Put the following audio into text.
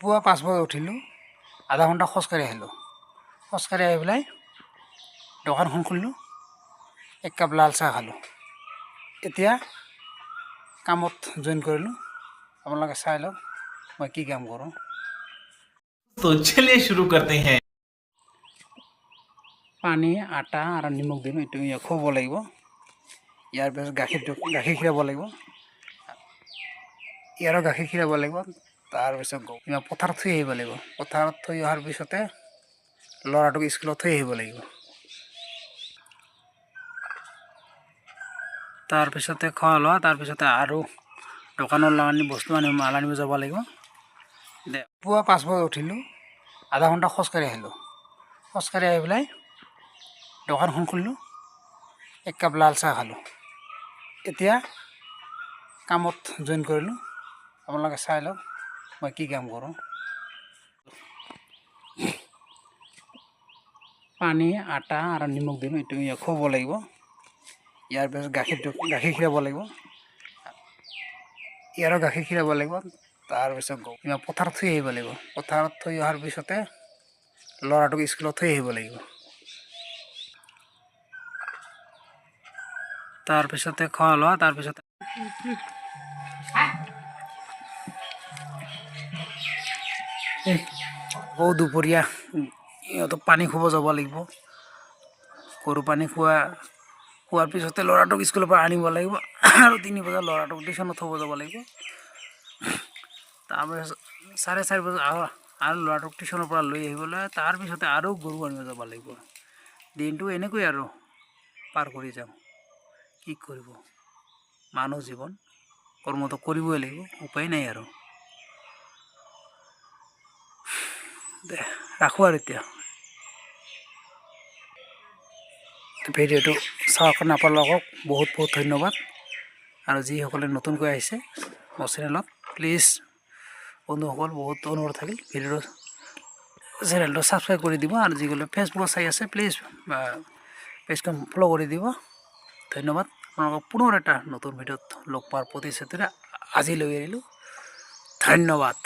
পুৱা 5 বজাত উঠিলোঁ, আধা ঘণ্টা খোজকাঢ়ি আহিলোঁ। খোজকাঢ়ি আহি পেলাই দোকানখন খুলিলোঁ, এক কাপ লাল চাহ খালোঁ। এতিয়া কামত জইন কৰিলোঁ। আপোনালোকে চাই লওক মই কি কাম কৰোঁ। तो चलिए शुरू करते हैं। পানী, আটা আৰু নিমখ দিলোঁ। এইটো ইয়াক খুৱাব লাগিব। ইয়াৰ পিছত গাখীৰটো, গাখীৰ খীৰাব লাগিব। ইয়াৰো গাখীৰ খীৰাব লাগিব। তাৰপিছত ইমান পথাৰত থৈ আহিব লাগিব। পথাৰত থৈ অহাৰ পিছতে ল'ৰাটোক স্কুলত থৈ আহিব লাগিব। তাৰপিছতে খোৱা লোৱা, তাৰপিছতে আৰু দোকানৰ আনি বস্তু আনিব, মাল আনিব যাব লাগিব। দে, পুৱা 5 বজাত উঠিলোঁ, আধা ঘণ্টা খোজকাঢ়ি আহিলোঁ। খোজকাঢ়ি আহি পেলাই দোকানখন খুলিলোঁ, এক কাপ লাল চাহ খালোঁ। এতিয়া কামত জইন কৰিলোঁ। আপোনালোকে চাই লওক মই কি কাম কৰোঁ। পানী, আটা আৰু নিমখ দিলোঁ। এইটো ইয়াক খুৱাব লাগিব। ইয়াৰ পিছত গাখীৰটো, গাখীৰ খীৰাব লাগিব। ইয়াৰো গাখীৰ খীৰাব লাগিব। তাৰপিছত ইমান পথাৰত থৈ আহিব লাগিব। পথাৰত থৈ অহাৰ পিছতে ল'ৰাটোক স্কুলত থৈ আহিব লাগিব। তাৰপিছতে খোৱা লোৱা, তাৰপিছতে আকৌ দুপৰীয়া ইহঁতক পানী খুৱাব যাব লাগিব। গৰু পানী খোৱাৰ পিছতে ল'ৰাটোক স্কুলৰ পৰা আনিব লাগিব আৰু 3 বজাত ল'ৰাটোক টিউশ্যনত থ'ব যাব লাগিব। তাৰপিছত 4:30 বজাত আৰু ল'ৰাটোক টিউশ্যনৰ পৰা লৈ আহিবলৈ, তাৰপিছতে আৰু গৰু আনিব যাব লাগিব। দিনটো এনেকৈ আৰু পাৰ কৰি যাওঁ। কি কৰিব, মানুহ জীৱন, কৰ্মটো কৰিবই লাগিব, উপায় নাই আৰু। দে, ৰাখোঁ আৰু এতিয়া। ভিডিঅ'টো চোৱাৰ কাৰণে আপোনালোকক বহুত বহুত ধন্যবাদ। আৰু যিসকলে নতুনকৈ আহিছে মোৰ চেনেলত, প্লিজ বন্ধুসকল, বহুত অনুৰোধ থাকিল, ভিডিঅ'টো, চেনেলটো ছাবস্ক্ৰাইব কৰি দিব। আৰু যিসকলে ফেচবুকত চাই আছে, প্লিজ পেজখন ফ'ল' কৰি দিব। ধন্যবাদ আপোনালোকক। পুনৰ এটা নতুন ভিডিঅ'ত লগ পোৱাৰ প্ৰতিশ্ৰুতিৰে আজিলৈ এৰিলোঁ। ধন্যবাদ।